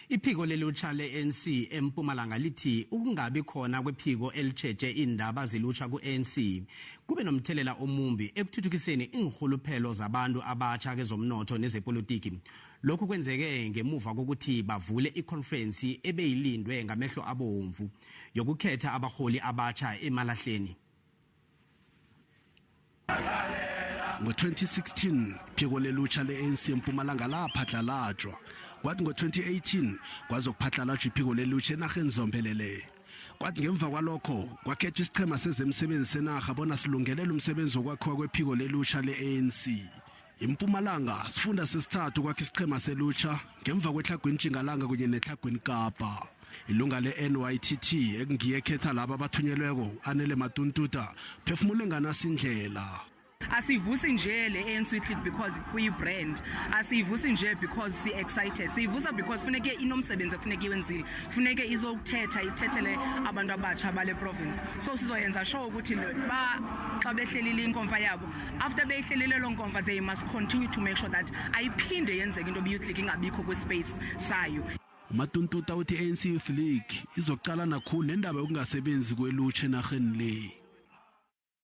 Iphiko Lelutja le-ANC eMpumalanga lithi ukungabikhona kwePhiko elitjheje iindaba zelutjha ku-ANC kube nomthelela omumbi ekuthuthukiseni iinrhuluphelo zabantu abatjha kezomnotho nezepolotikini. Lokhu kwenzeke ngemuva kokuthi bavule ikhonferensi ebeyilindwe ngamehlo abomvu yokukhetha abaholi abatjha Emalahleni. Ngo-2016 Iphiko Lelutja le-ANC eMpumalanga laphatlalatjwa, kwathi ngo-2018 kwazokuphatlalatjwa Iphiko Lelutja enarheni zombelele. Kwathi ngemva kwalokho kwakhethwa isiqhema sezemisebenzi senarha bona silungelela umsebenzi wokwakhiwa kwePhiko Lelutja le-ANC. eMpumalanga sifunda sesithathu kwakha isiqhema selutjha ngemva kwehlagwini Tjingalanga kunye nehlagwini Kapa. Ilunga le-NYTT ekungiye ekhetha laba abathunyelweko anele matuntuta phefumule nganasindlela. Asivusi nje le-ANC because kuyi-brand, asivusi nje because si-excited, siyivusa because funeke inomsebenzi funeke iwenzile, funeke izokuthetha ithethele abantu abatsha bale province. So sizoyenza sure ukuthi xa behlelile inkomfa yabo, after beyihlelile lo nkomfa, they must continue to make sure that ayiphinde yenzeke into youth league ingabikho kwispace sayo. Matuntuta uthi ANC Youth League izoqala nakhulu nendaba yokungasebenzi kwelutsha enarheni le.